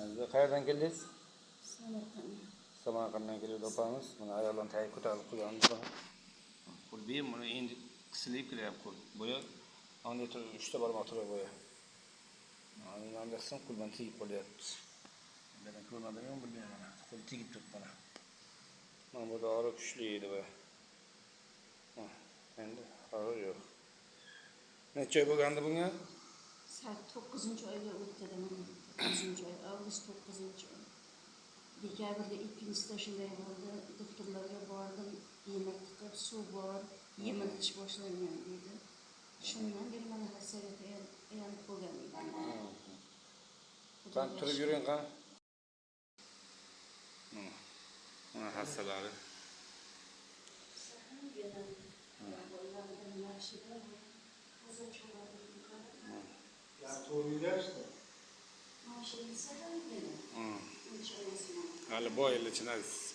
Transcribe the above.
Qayerdan keldingiz? Samarqand. Samarqanddan keldi opamiz. Mana ayollarni tagiga ko'tarib qo'yganmiz. Qo'l buni endi qisilib kelyapti qo'l. Bo'ya unda turib 3 ta barmoq turib bo'ya. Mana qism qo'l bilan tegib qolyapti. Bulardan ko'rmadimmi bilmayman mana. Qo'l tegib turibdi mana. Mana bu dori kuchli edi bu. Endi og'riq yo'q. Necha oy bo'lgandi bunga? 9-oyga o'tdi mana. 9-oy, avgust 9-oy. Dekabrda ikkinchisida shunday bo'ldi. Doktorlarga bordim, yemak tiqib, suv bor, yemirilish boshlangan dedi. Shundan beri mana hassaga tayanib bo'lgan edim. Qani turib yuring qani. Mana. Mana hassalari. Yaxshida o'zim Ya to'g'ri yuryapsiz. Mana shu Hali boy ichinasiz.